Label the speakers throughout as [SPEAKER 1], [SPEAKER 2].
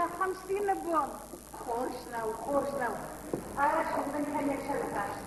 [SPEAKER 1] Ахӕм цины бон. Хорз нӕу, хорз нӕу. Арӕхсын дын кӕн йӕ сӕрыфарст.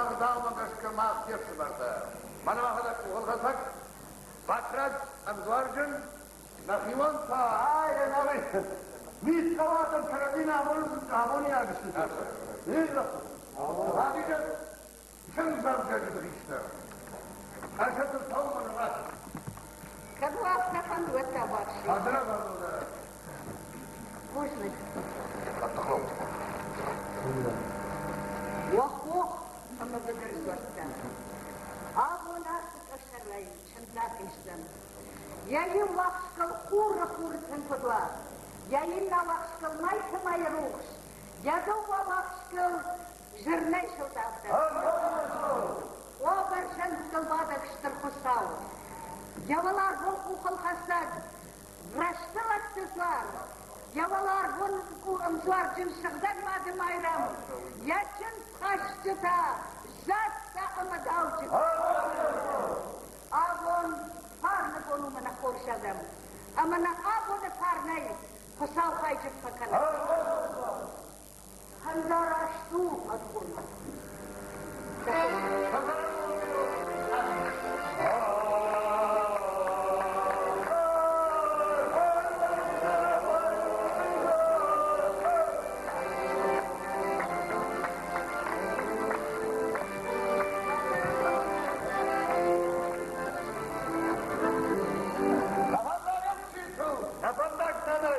[SPEAKER 2] ӕгъдаумӕ гӕсгӕ мах не фсымӕртӕ. Мӕнӕ мӕхӕдӕг къухылхӕцӕг, Батрадз ӕмдзуарджын, нӕхион та
[SPEAKER 3] Ай, ӕнӕуи мидхъӕуатӕн кӕрӕдзи амониаг сты.
[SPEAKER 2] Хадизӕт чындзӕвгӕджыты хистӕр. Ӕрсӕтыл цӕуылмӕ рацыд.
[SPEAKER 1] Кӕд уӕ афтӕ фӕнды, уӕд та бафсин. Бузныг. Уӕ хох ӕмӕ быдыр дзуӕрттӕ. Абон ацы къӕсӕрӕй чындз ахиздзӕн. Йӕ иу уӕхскыл хуры хуры тын куыд уа, йӕ иннӕ уӕхскыл мӕйты мӕйы рухс, йӕ дыууӕ уӕхскыл зырнӕй сылдавдӕг. О бӕрзӕндтыл бадӕг Стыр Хуыцау! Йӕ уӕларвон къухылхӕцӕг, рӕсты лӕгты дзуар, йӕ уӕларвон ӕмдзуарджын сыгъдӕг Мады Майрӕм, йӕ чындзхӕсджытӕ, зӕдтӕ ӕмӕ дауджытӕ. Абон фарны бон у мӕнӕ хорз адӕм, ӕмӕ нӕ абоны фарнӕй Хуыцау хайджын фӕкӕнӕд. Фӕндараст у, Ӕдгон.
[SPEAKER 2] Нӕ фӕндӕгтӕ нӕй!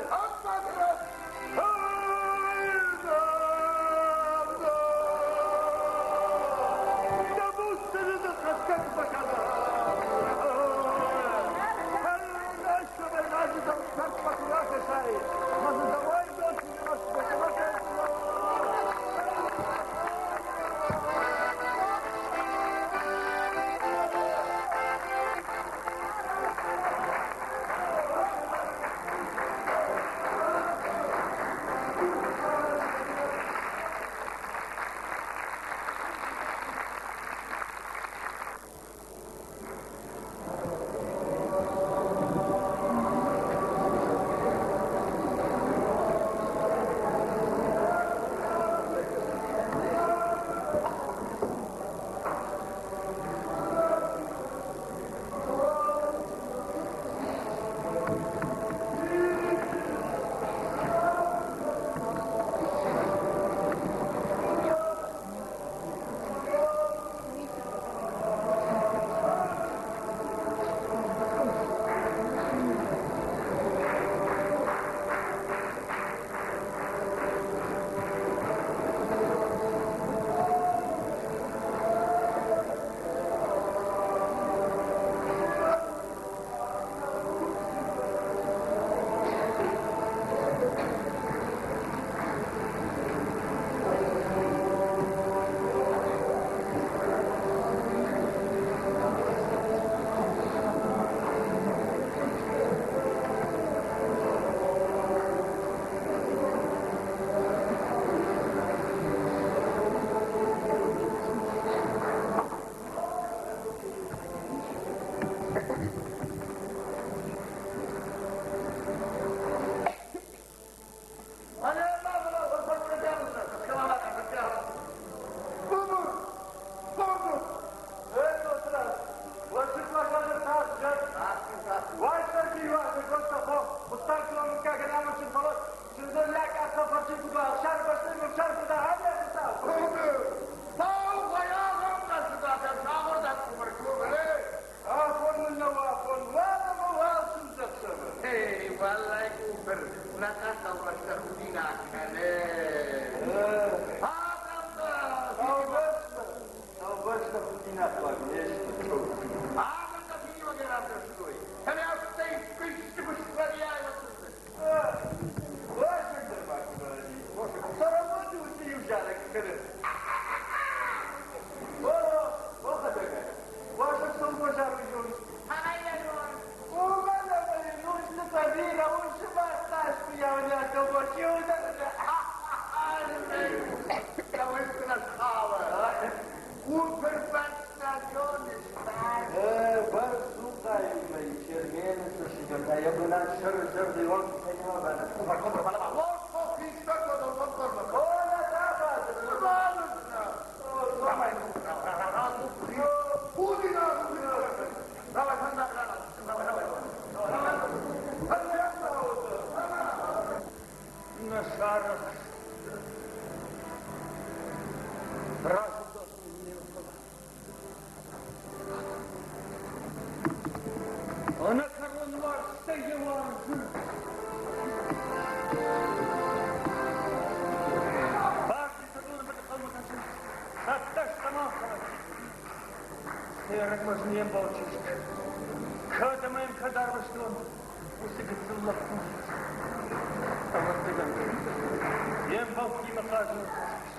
[SPEAKER 4] Ӕрӕгмӕ зын не мбал чызг. Кӕд ӕмӕ йӕм кӕд арвыстон, уыцы гыццыл лӕппу. Ӕвӕццӕгӕн, йе мбӕлттимӕ хъазын фӕцис.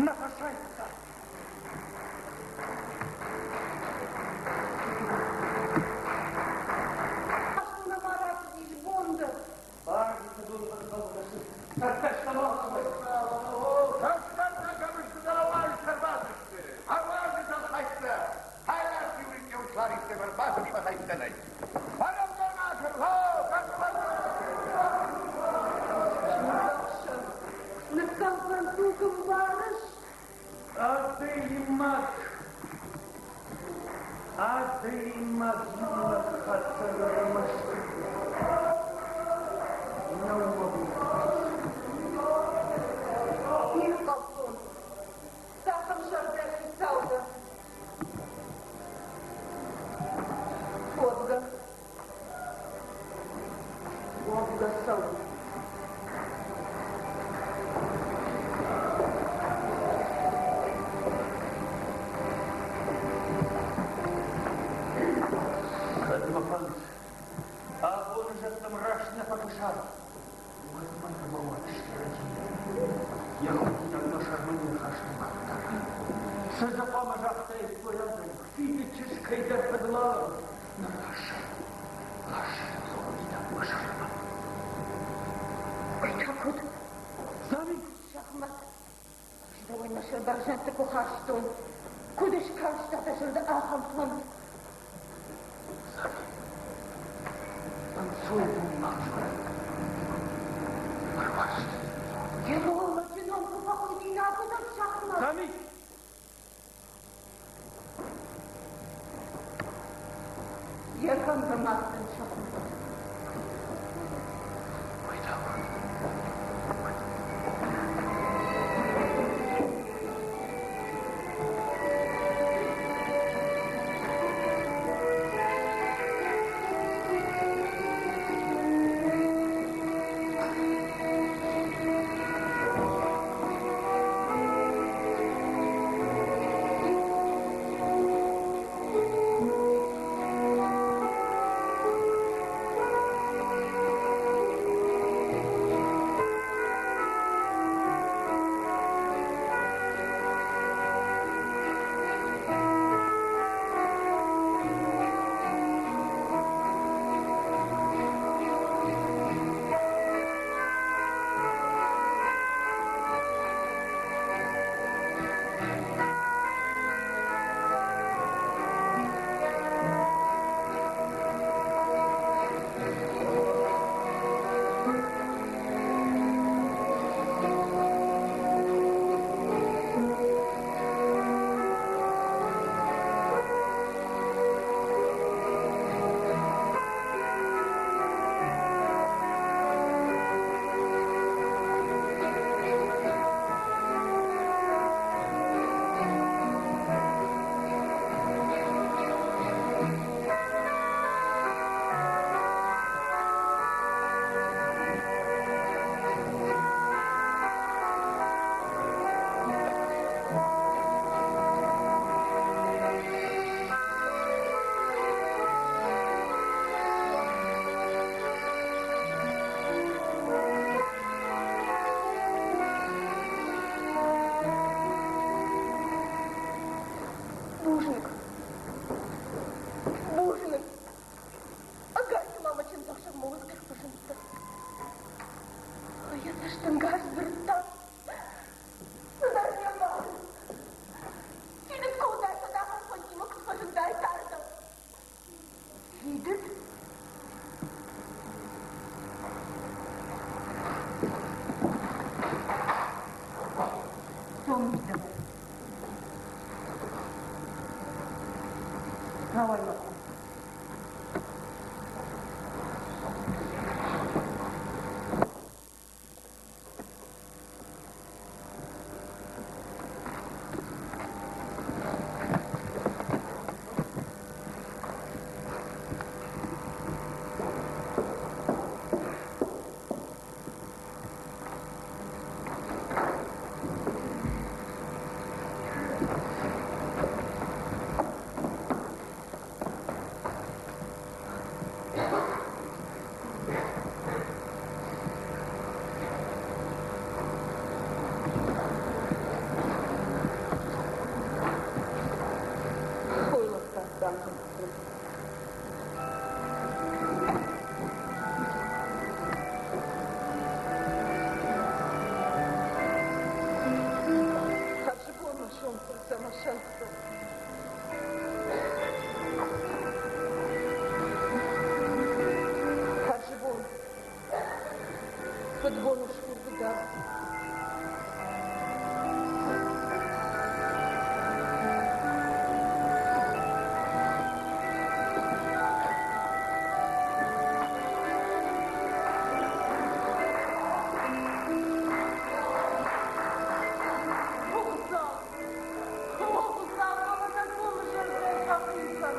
[SPEAKER 4] Нӕ фӕсайдта.
[SPEAKER 1] Ныккалдзӕн туг ӕмбарыс?
[SPEAKER 4] Адӕймаг, адӕймаг иунӕг хатт ӕрмӕст нӕу мӕ бон.
[SPEAKER 1] Фехъӕлдтон, цахӕм зӕрдӕ хицау дӕ. Уӕвгӕ, уӕвгӕ цӕуын.
[SPEAKER 4] Кӕд мӕ фӕнд абоны зӕдтӕм раст нӕ фӕкӕса, уӕд мӕ нырма уӕд срӕдийы. Йӕ худинаг мӕ сӕрмӕ не рхастон кӕддӕр. Цы дзы хъуамӕ загътаиккой адӕм, фидыд чызг кӕйдӕр фӕдыл алыгъд, ныр ласӕм, ласӕм худинаг мӕ сӕрмӕ.
[SPEAKER 1] Уый та куыд?
[SPEAKER 4] Зами!
[SPEAKER 1] Сӕхмӕт, ӕз дӕуӕй мӕ сӕр бӕрзӕндты куы хастон, куыд скарста дӕ зӕрдӕ ахӕм фӕнд?
[SPEAKER 4] Зами, ӕнцой бон нал зонын. Ӕруарзт.
[SPEAKER 1] Йӕ лӕджы ном куы фӕхудинаг уыдзӕн Сӕхмӕт.
[SPEAKER 4] Зами!
[SPEAKER 1] Йӕ кӕнгӕ мад дын Сӕхмӕт.
[SPEAKER 4] Уый та куыд?
[SPEAKER 1] Бузныг. Бузныг. Ӕгайтма мӕ чындзӕхсӕвмӕ уӕддӕр фӕзындтӕ. Йӕ цӕстӕнгас дзырдта. Цыдӕр не мбарын. Фидыд кодтай сӕдӕхӕм фӕндимӕ куыд фӕзындаид ардӕм? Фидыд? Цом мидӕмӕ. Рауай ма. Фыдбон усгур куы дӕ. О, Хуыцау! О, Хуыцау, фӕлӕ дӕ комы зӕрдӕ фӕхицӕн.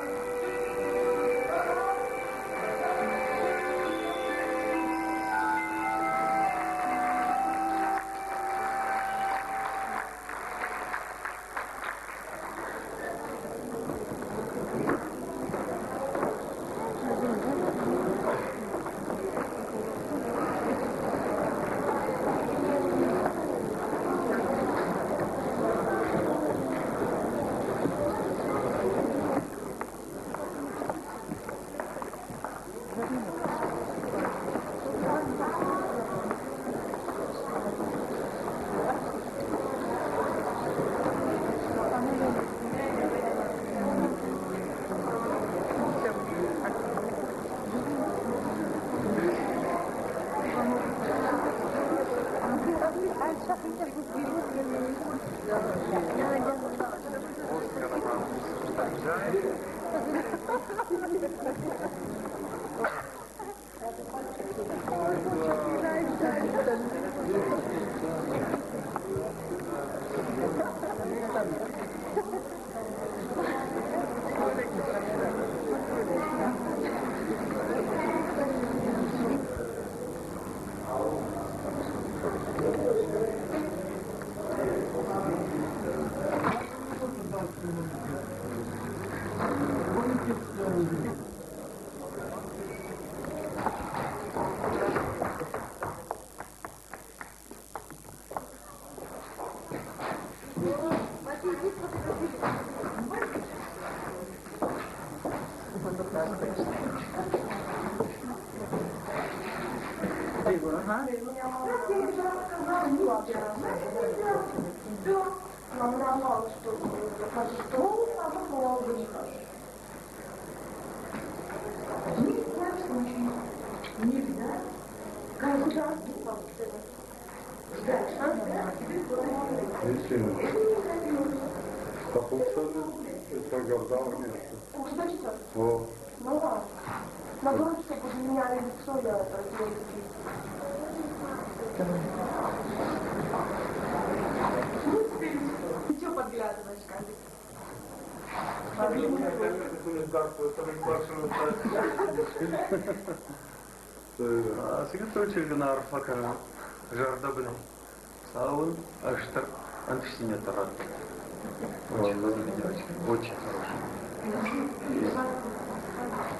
[SPEAKER 4] Очень хорошая девочка, очень хорошая.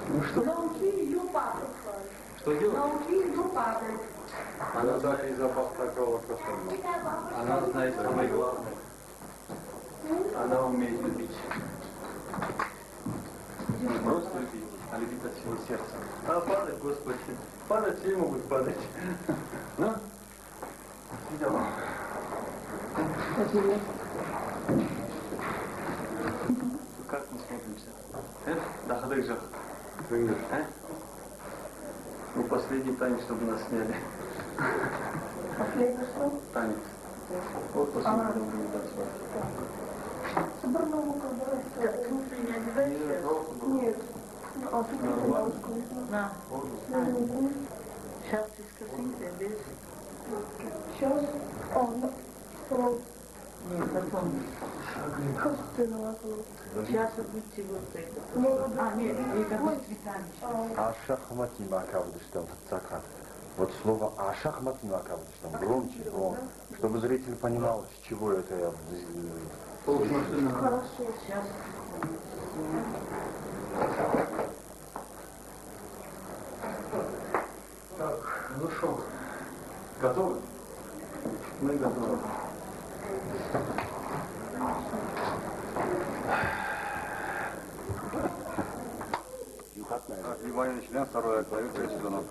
[SPEAKER 4] Ну что?
[SPEAKER 1] Научи ее падать.
[SPEAKER 4] Что делать?
[SPEAKER 1] Научи ее падать.
[SPEAKER 4] Она знает, она знает самое главное. Она умеет любить. Не просто любить, а любить от всего сердца. А падать, Господи, падать все могут падать. Ну, идем. Как мы смотримся? Да, Хадыджа. Ну, последний танец, чтобы нас сняли.
[SPEAKER 5] Последний что?
[SPEAKER 4] Танец. Вот последний мы будем танцевать.
[SPEAKER 5] Нет. А тут
[SPEAKER 1] На. Сейчас ты скажи,
[SPEAKER 5] Сейчас. А, ну,
[SPEAKER 1] Нет, потом. Сейчас выйти вот это. А, нет, это вот цветами.
[SPEAKER 6] А шахматима кавдыштам фыццаг Вот слово «а шахматима кавдыштам» громче, громче, чтобы зритель понимал, с чего это я.
[SPEAKER 5] Хорошо.
[SPEAKER 1] Сейчас.
[SPEAKER 4] Так, ну что, готовы? Мы готовы.
[SPEAKER 2] Внимание, начинаем второе клавир, третий звонок.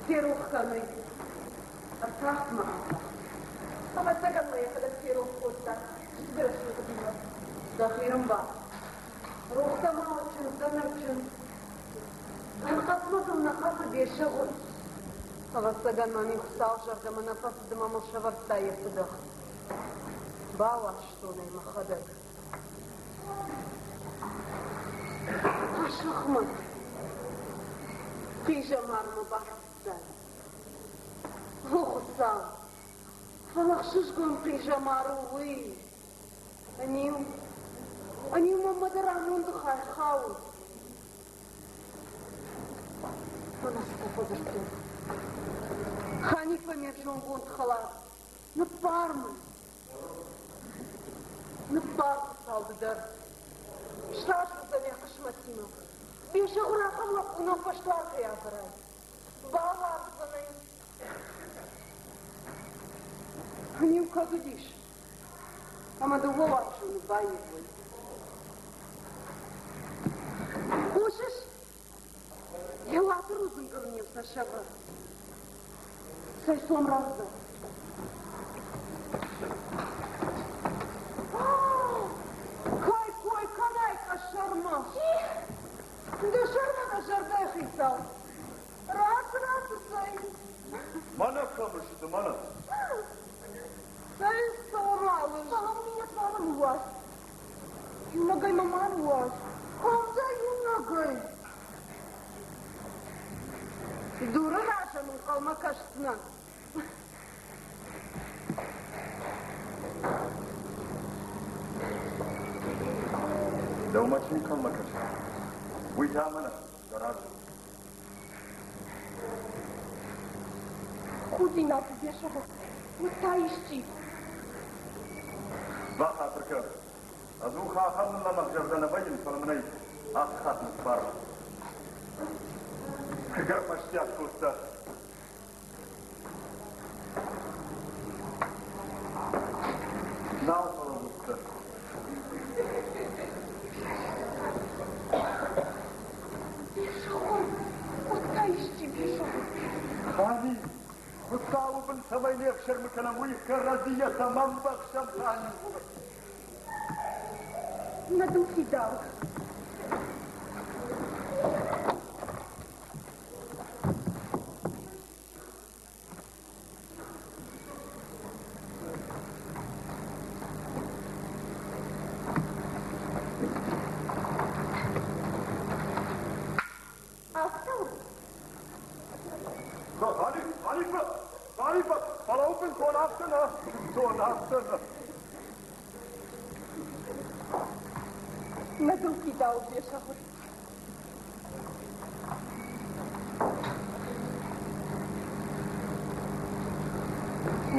[SPEAKER 1] Ферох кӕн ӕй. Ӕртахт ма атахт. Ӕвӕццӕгӕн мӕ йӕхӕдӕг ферох кодта чызг рӕсугъдимӕ. Дӕхи рымбар. Рохтӕ ма уӕд чындз дӕ ныр чындз. Ӕнхъӕцмӕ дыл нӕ хӕцы Бесӕгъуыр. Ӕвӕццӕгӕн мӕм-иу Хуыцауы зӕрдӕмӕ нӕ фӕцыд ӕмӕ мыл сӕвӕрдта йӕ фыдӕх. Бауарзтон ӕй мӕхӕдӕг. Асӕхмӕт, хъизӕмармӕ бафтыдтай. О Хуыцау, фӕлӕ ӕхсызгон хъизӕмар у уый. Ӕниу, ӕниу мӕнмӕ дӕр амонды хай хауы. Мӕнӕ цытӕ фӕдзырдтон. Ханиффӕ ме взонгонд хӕлар, ныббар мын. Ныббар, Хуыцау, ды дӕр. Сразы уыдзӕн йӕ хъысмӕтимӕ. Бесӕгъуыр ахӕм лӕппу нӕм фӕстуар кӕй ӕвӕрай. Бауарздзӕн ӕй. Ӕниу кӕд уыдис, ӕмӕ дыууӕ уарзоны баивой. Хъусыс? Йӕ уаты рудзынгыл ын-иу сӕ сӕвӕр. Цӕй цом рӕвдзӕр. Кӕй кой кӕнай къӕсӕрмӕ? Дӕ сӕрмӕ дӕ зӕрдӕйы хицау. Рацу, рацу, цӕй.
[SPEAKER 3] Мӕнӕ кӕм сты, мӕнӕ.
[SPEAKER 1] Цӕй цомалын. Фӕлӕ мын йӕ цары ныууадз. Иунӕгӕй мӕ ма ныууадз. Хъӕвдӕ иунӕгӕй. Дуры раз ӕм ӕнхъӕлмӕ кӕсдзынӕн.
[SPEAKER 3] Дӕумӕ чи нхъӕлмӕ кӕсы, уый та мӕнӕ дӕ разы.
[SPEAKER 5] Худинаг бесӕгъы, уӕд та исчи.
[SPEAKER 3] Бахатыр кӕн. Ӕдзух ахӕм лӕмӕгъ зӕрдӕ нӕ вӕййын, фӕлӕ мын ӕй ацы хатт ныббар. Ӕгӕр фӕстиат кодта. Нал фӕлӕууыдтӕн.
[SPEAKER 5] Бесӕгъуыр, уӕд та исчи бесӕгъуыр.
[SPEAKER 3] Хани, Хуыцауы бын цӕмӕй не фсӕрмы кӕнӕм, уый кӕрӕдзийӕ цӕмӕн бӕхсӕм, Хани?
[SPEAKER 5] Нӕ дыл фидауы. Афтӕ у.
[SPEAKER 3] Ханиффӕ, Ханиффӕ, фӕлӕуу бынтон афтӕ нӕ, бынтон афтӕ нӕ.
[SPEAKER 5] Нӕ дыл фидауы бесӕгъуыр.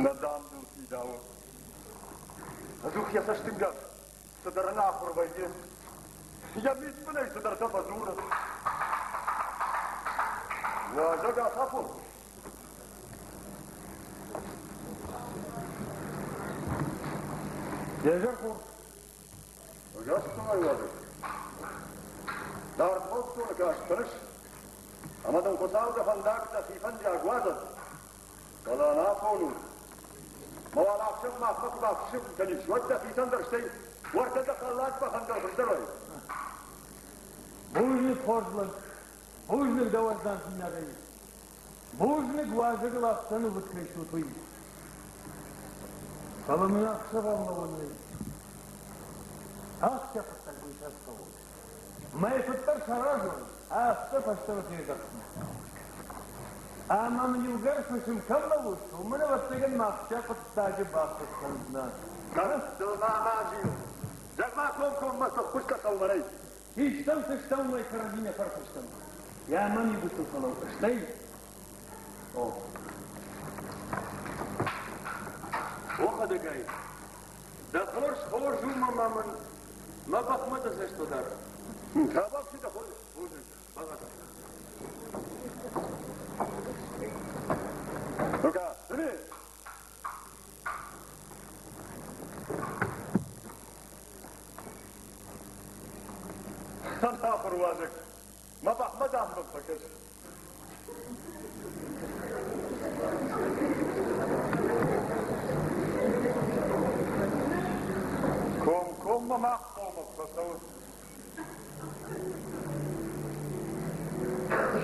[SPEAKER 3] Нӕ дам дыл фидауы. Ӕдзух йӕ цӕстынгас цыдӕр ӕнахуыр вӕййы. Йӕ мидбынӕй цыдӕртӕ фӕдзуры. Уазӕг ацафон.
[SPEAKER 4] Йе зӕр хорз.
[SPEAKER 3] Ӕгас цӕмӕй уазӕг? Дард бӕлццоны каст кӕныс, ӕмӕ дын Хуыцау дӕ фӕндаг дӕхи фӕндиаг уадзӕд. Фӕлӕ ӕнафон у. Мӕ уал ӕхсӕв махмӕ куы бафысым кӕнис, уӕд дӕхицӕн дӕр стӕй уӕртӕ дӕ фӕллад бӕхӕн дӕр хуыздӕр уаид.
[SPEAKER 4] Бузныг, хорз лӕг, бузныг дӕ уӕздандзинадӕй. Бузныг, уазӕгыл афтӕ нывыд кӕй стут, уый. Фӕлӕ мын ӕхсӕв ам лӕууӕн нӕй. Афтӕ хъуыддаг уый цас хъӕуы. Мӕ фыддӕр саразон, афтӕ фӕстӕмӕ фездӕхдзынӕ. Ӕмӕ мын иугӕр фысым кӕм лӕууыс, уымӕн ӕвӕццӕгӕн мӕ ахсджиаг хъуыддаджы баххуыс кӕндзынӕ.
[SPEAKER 3] Дыл ма базил. Зӕгъ-ма комкоммӕ цы ххуыс дӕ хъӕуы мӕнӕй?
[SPEAKER 4] Истӕм сыстӕм мӕ кӕрӕдзи нӕ фӕрсыстӕм. Йӕ мӕн иу фӕлӕу, стӕй О.
[SPEAKER 2] О, хӕдӕгай, дӕ хорз хорз у мӕ мын мӕ бӕхмӕ дӕ цӕст фӕдар.
[SPEAKER 3] Табӕхси дӕ хорз.
[SPEAKER 2] Бузныг, багатар.
[SPEAKER 3] Ну-ка, сыми! Ӕнахуыр уазӕг. Мӕ бӕхмӕ дам мын фӕкӕс. Хъӕумӕ мах хъӕумӕ куы фӕцӕуы.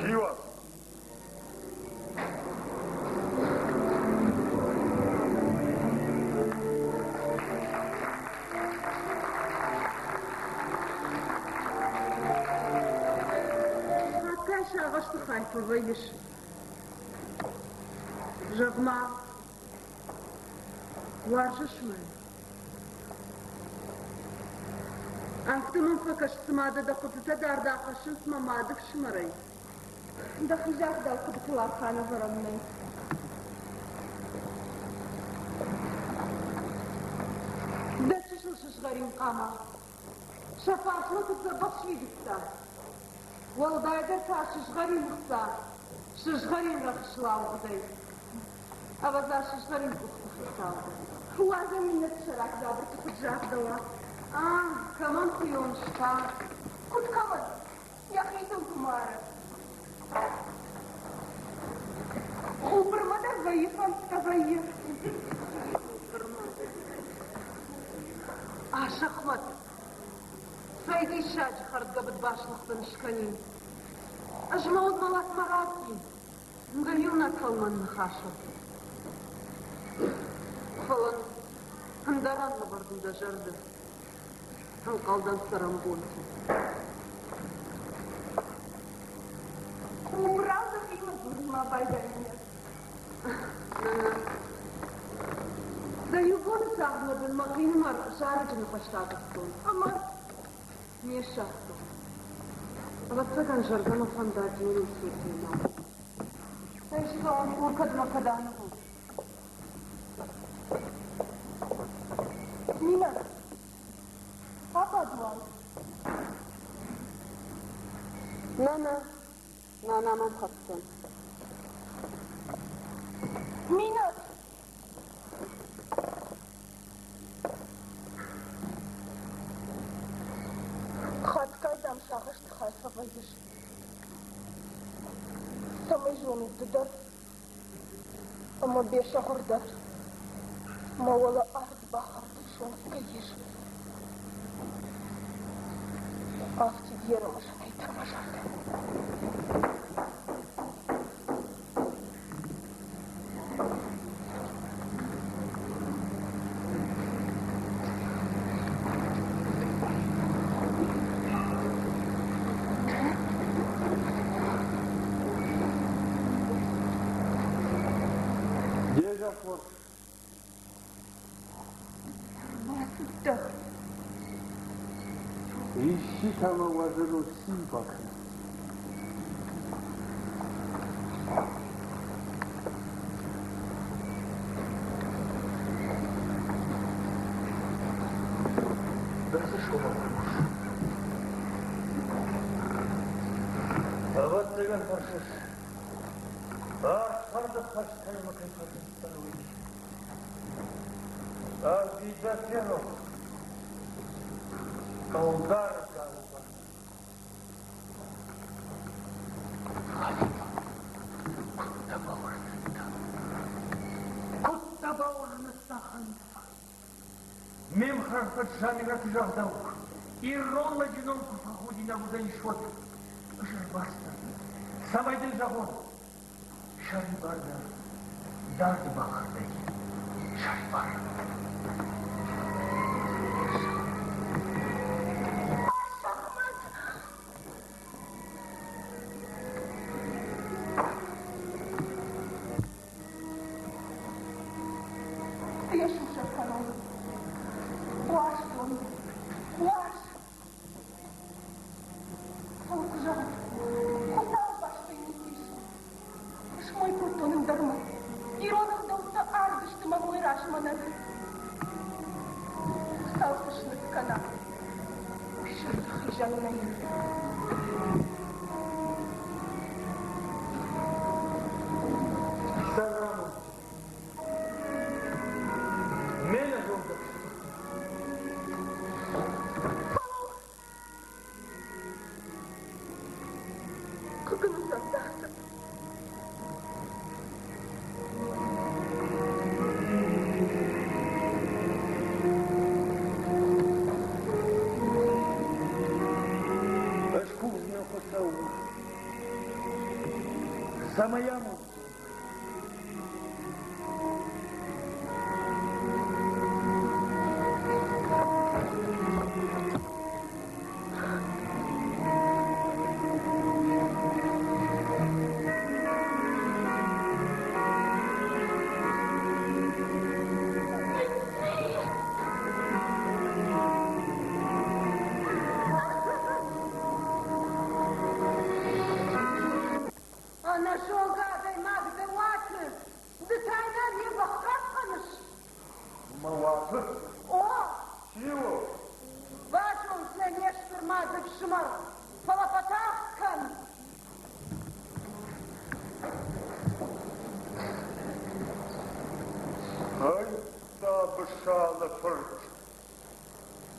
[SPEAKER 3] Хиуа.
[SPEAKER 1] Хатгай сагъӕсты хай фӕвӕййыс. Зӕгъ-ма, уарзыс мӕн? Афтӕ мӕм фӕкӕсы, цыма дӕ дӕ хъуыдытӕ дард ахӕссынц мӕ мады фсымӕрӕй.
[SPEAKER 5] Дӕхи загъдау хъуыдытыл архъан ӕвӕрӕн нӕй.
[SPEAKER 1] Дӕ чысыл сызгъӕрин хъама сӕ фарсмӕ куыд дзӕбӕх сфидыдта. Уӕлдайдӕр та сызгъӕрин ӕхца, сызгъӕрин рӕхысыл ауыгъдӕй. Ӕвӕдза, сызгъӕрин къухты хицау дӕ.
[SPEAKER 5] Уадзӕм иннӕты сӕрак дзабырты куыд загъдӕуа.
[SPEAKER 1] А, кӕмӕн хуыйон ста?
[SPEAKER 5] Куыд кӕмӕн? Йӕхи дыл куы мары. Хупырмӕ дӕр вӕййы фӕндтӕ вӕййы.
[SPEAKER 1] Асӕхмӕт, цӕй диссаджы хӕрдгӕбыд баслых дын скӕнин. Ӕз мӕ уд мӕлӕтмӕ раттин. Дӕ иунӕг фӕлмӕн ныхасыл. Фӕлӕ ӕндӕрӕн лӕвӕрд у дӕ зӕрдӕ. Ӕнхъӕлдӕн цӕрӕнбонты.
[SPEAKER 5] Умрал дӕхимӕ дзурын-ма байдайынӕн.
[SPEAKER 1] Нана, дӕ иу боны цагъдмӕ дын мӕхинымӕр зарӕджы ныхӕстӕ дзырдтон.
[SPEAKER 5] Ӕмӕ
[SPEAKER 1] не ссардтон. Ӕвӕццӕгӕн, зӕрдӕмӕ фӕндаг иунӕг цуртӕй нал. Цӕй сыгъӕн хур кӕдмӕ кӕд аныгъуылд?
[SPEAKER 5] Нинӕ, абад уал.
[SPEAKER 1] Нана, нана мӕм хӕцдзӕн.
[SPEAKER 5] Нинӕ! Хатгай, дам, сагъӕсты хай фӕвӕййыс. Цӕмӕй зонут ды дӕр ӕмӕ Бесӕгъуыр дӕр, мӕ уӕлӕ ард бахӕрды сонт кӕй ис. Афтид йе рымысынӕй дӕр мӕ зӕрдӕ.
[SPEAKER 4] Де зӕххор.
[SPEAKER 5] Ӕрбацыдтӕ.
[SPEAKER 4] Исчи та мӕ уӕзӕгыл цин бакӕны. Ӕвӕццӕгӕн фӕрсыс, ӕрхӕрды фӕстӕмӕ кӕй фӕзындтӕн, уый. Ӕви дӕ ферох? Ӕлдары галуан. Куыд дӕ бауырныдта? Куыд дӕ бауырныдта Ханиффӕ? Ме мхӕрфӕт Замирӕты загъдау, ирон лӕджы ном куы фӕхудинаг уыдзӕнис, уӕд ӕз ӕрбацыдтӕн, цӕмӕй дын зӕгъон, сӕрибар дӕ дард бахӕрдӕй, сӕрибар.
[SPEAKER 5] Йӕ сусӕг кӕнон. Уарзтон. Уарз. Фӕлӕ куы зӕгъын, Хуыцауы бӕстӕй ницы ис. Смой кодтон ӕндӕрмӕ. Ирон ӕгъдӕуттӕ ард сты мӕ мой размӕ нӕ. Хуыцау цы сныв кӕна, уый зӕрдӕхизӕн нӕй.
[SPEAKER 4] Сӕрӕмон. Ме нӕзонгӕ.
[SPEAKER 5] Хъыг ын уыдзӕн дӕ ацыд.
[SPEAKER 4] Цӕмӕй амондджын?
[SPEAKER 1] Ӕнӕзонгӕ адӕймаг дӕ уаты, ды та йӕ не бахъахъхъӕныс?
[SPEAKER 3] Мӕ уаты?
[SPEAKER 1] О!
[SPEAKER 3] Чи у?
[SPEAKER 1] Базондзынӕ не стыр мады фсымӕр, фӕлӕ фӕтагъд кӕн!
[SPEAKER 3] Ӕйттӕ, Бысалы фырт,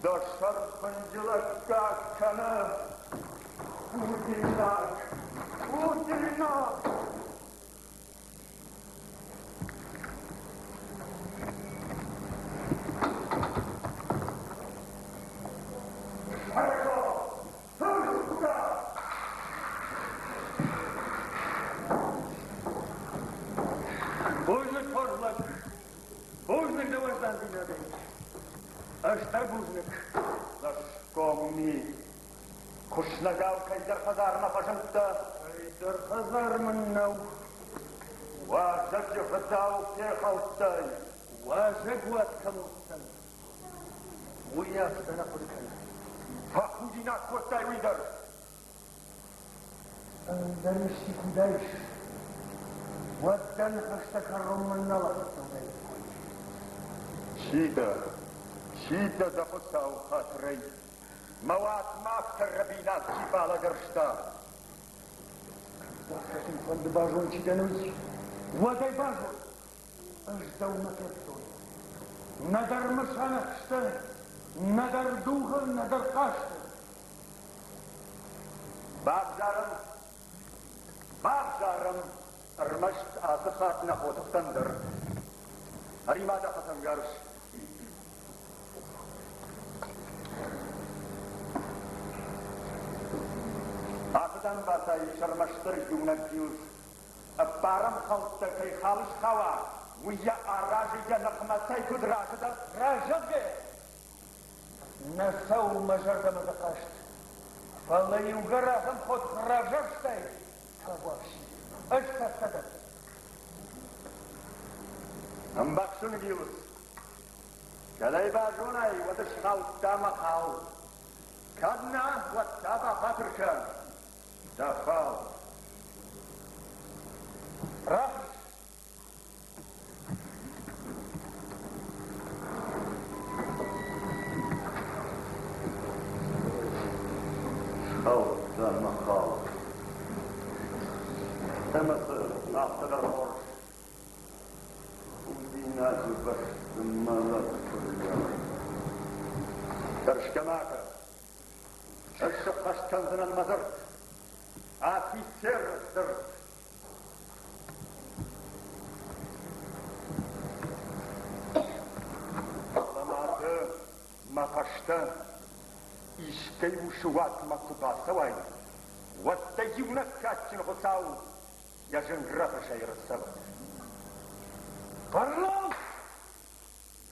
[SPEAKER 3] дӕ сӕр хынджылӕггаг кӕны! Худинаг! Худинаг!
[SPEAKER 4] Бузныг, хорз лӕг! Бузныг дӕ уӕздандзинадӕй! Ӕз та бузныг.
[SPEAKER 3] Цӕсгом ми! Хуыснӕгау кӕйдӕр хӕдзармӕ фӕзындтӕ.
[SPEAKER 4] Кӕйдӕр хӕдзар мын нӕу.
[SPEAKER 3] Уазӕджы фыдау фехӕлдтай.
[SPEAKER 4] Уазӕгуат кӕм уыдтӕн, уый афтӕ нӕ хъуыды кӕны.
[SPEAKER 3] Фӕхудинаг кодтай уый дӕр.
[SPEAKER 4] Ӕндӕр исчи куы уыдаис, уӕд дӕ ныхӕстӕ кӕронмӕ нал ахӕццӕ уыдаиккой.
[SPEAKER 3] Чи дӕ? Чи дӕ дӕ Хуыцауы хатырӕй? Мӕ уатмӕ афтӕ рӕбинаг чи балӕгӕрста?
[SPEAKER 4] Кӕд дӕ фӕнды базон, чи дӕн, уый, уӕд ӕй базон. Ӕз дӕу нӕ федтон. Нӕдӕр мысанӕхсты, нӕдӕр дугъы, нӕдӕр хъазты.
[SPEAKER 3] Бавзарӕм, бавзарӕм ӕрмӕст ацы хатт нӕ хотыхтӕн дӕр. Ӕри-ма дӕ хӕцӕнгарз. Ацы дамбацайы сӕрмӕстдӕр иунӕг гилдз ӕппарӕм хӕлттӕ кӕй хал схауа, уый йӕ аразы йӕ ныхмӕ цӕй куыд разы дӕ?
[SPEAKER 4] Разӕггӕ! Нӕ цӕуы мӕ зӕрдӕмӕ дӕ хъаст, фӕлӕ иугӕр ахӕм хотых равзӕрстай, табуафси, ӕз цӕттӕ дӕн.
[SPEAKER 3] Ӕмбӕхсын гилдз. Кӕд ӕй базонай, уӕд схаудта мӕ хал. Кӕд нӕ, уӕд та бахатыр кӕн. Дӕ хал.
[SPEAKER 4] Рахиз!
[SPEAKER 3] Схаудта мӕ хал. Ӕмӕ цы, афтӕ дӕр хорз. Худинаджы бӕсты мӕлӕт куырдиат. Тӕрсгӕ ма кӕн. Ӕз сӕххӕст кӕндзынӕн мӕ дзырд. Афицеры дзырд. Фӕлӕ ма ды мӕ фӕстӕ искӕй усы уатмӕ куы бацӕуай, уӕд дӕ иунӕг кадджын Хуыцау йӕ зынг рӕхысӕй ӕрцӕвӕд.
[SPEAKER 4] Ӕрлӕуу!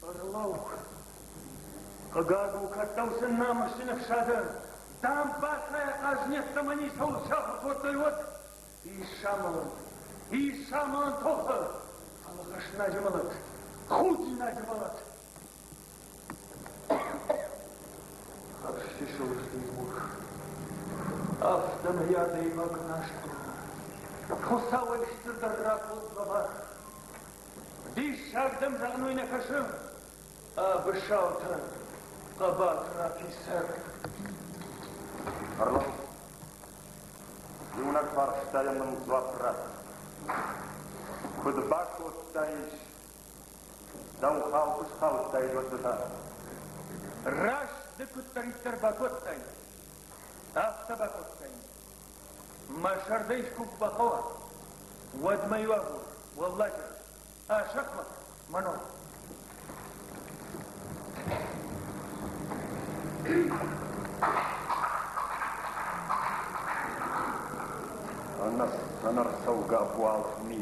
[SPEAKER 4] Ӕрлӕуу! Хъыгаг у, кӕд дӕу сын намысджын ӕфсады дамбацайӕ хъазнӕгтӕ ницӕуыл сахуыр кодтой, уӕд ис амӕлӕн, ис амӕлӕн тохы, фӕлӕ хӕснаджы мӕлӕт, худинаджы мӕлӕт. Хӕрзчысыл сты Афтӕмӕй адӕймаг наскъуына. Хуыцауӕй стырдӕр раконд лӕвар. Диссаг дӕм зӕгъын уый нӕ кӕсы? Абысалты хъӕбатыр афицер.
[SPEAKER 3] Ӕрлӕуу. Иунӕг фарстайӕн мын дзуапп ратт. Куыд бакодтаис, дӕу хал куы схаудтаид, уӕд ды та?
[SPEAKER 4] Раст ды куыддӕриддӕр бакодтай, афтӕ бакодтай. Мӕ зӕрдӕ искуы куы бахъӕуа, уӕд мӕ-иу агур, уӕлладжыр, Асӕхмӕт, мӕнон.
[SPEAKER 3] Ӕнӕрцӕугӕ буалгъ ми.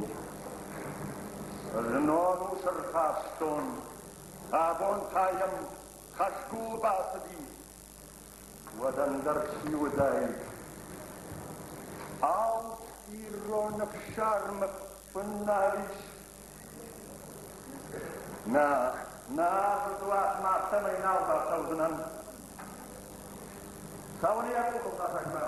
[SPEAKER 3] Знон ус ӕрхастон, абон та йӕм хӕзгул бацыди. Уӕд ӕндӕр чи уыдаид? Ау, ирон ӕфсармы фыннал ис? Нӕ, нӕ, дзырдуатмӕ афтӕмӕй нал бацӕудзынӕн. Цӕуын йӕ къухыл хӕцӕгмӕ.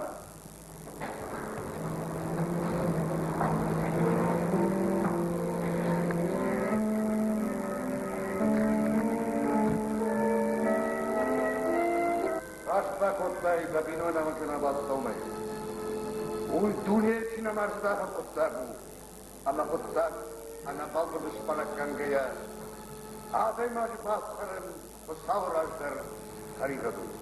[SPEAKER 2] Раст бакодтай дӕ бинойнагӕн кӕнӕ бацӕуынӕй. Уый дунейы чи нӕма рцыд, ахӕм хъуыддаг у. Ӕмӕ хъуыддаг ӕнӕбӕлвырд сбӕрӕггӕнгӕйӕ, адӕймаджы бафхӕрын Хуыцауы раз дӕр тӕригъӕд у.